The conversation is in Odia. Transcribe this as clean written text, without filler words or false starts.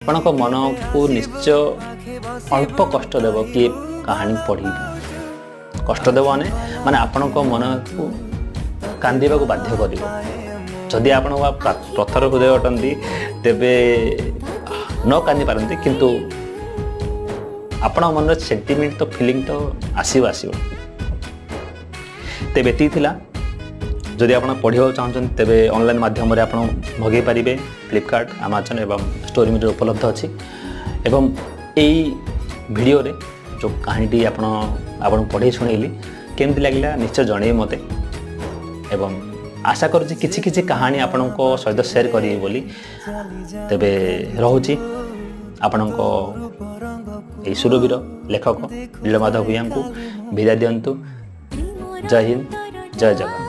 ଆପଣଙ୍କ ମନକୁ ନିଶ୍ଚୟ ଅଳ୍ପ କଷ୍ଟ ଦେବ କି ଏ କାହାଣୀ ପଢ଼ି କଷ୍ଟ ଦେବ, ମାନେ ମାନେ ଆପଣଙ୍କ ମନକୁ କାନ୍ଦିବାକୁ ବାଧ୍ୟ କରିବ। ଯଦି ଆପଣଙ୍କ ପଥର ହୃଦୟ ଅଟନ୍ତି, ତେବେ ନ କାନ୍ଦି ପାରନ୍ତି, କିନ୍ତୁ ଆପଣଙ୍କ ମନରେ ସେଣ୍ଟିମେଣ୍ଟ ତ, ଫିଲିଂ ତ ଆସିବ ଆସିବ। ତେବେ ଏତିକି ଥିଲା। ଯଦି ଆପଣ ପଢ଼ିବାକୁ ଚାହୁଁଛନ୍ତି, ତେବେ ଅନଲାଇନ୍ ମାଧ୍ୟମରେ ଆପଣ ମଗାଇ ପାରିବେ। ଫ୍ଲିପକାର୍ଟ, ଆମାଜନ୍ ଏବଂ ଷ୍ଟୋରି ମିଟର ଉପଲବ୍ଧ ଅଛି। ଏବଂ ଏଇ ଭିଡ଼ିଓରେ ଯେଉଁ କାହାଣୀଟି ଆପଣଙ୍କୁ ପଢ଼େଇ ଶୁଣେଇଲି, କେମିତି ଲାଗିଲା ନିଶ୍ଚୟ ଜଣେଇବେ ମୋତେ। ଏବଂ ଆଶା କରୁଛି କିଛି କିଛି କାହାଣୀ ଆପଣଙ୍କ ସହିତ ସେୟାର କରିବି ବୋଲି। ତେବେ ରହୁଛି। ଆପଣଙ୍କ ଏଇ ସୁରଭିର ଲେଖକ ନୀଳମାଧବ ଭୂୟାଁଙ୍କୁ ବିଦାୟ ଦିଅନ୍ତୁ। ଜୟ ହିନ୍ଦ, ଜୟ ଜଗନ୍ନାଥ।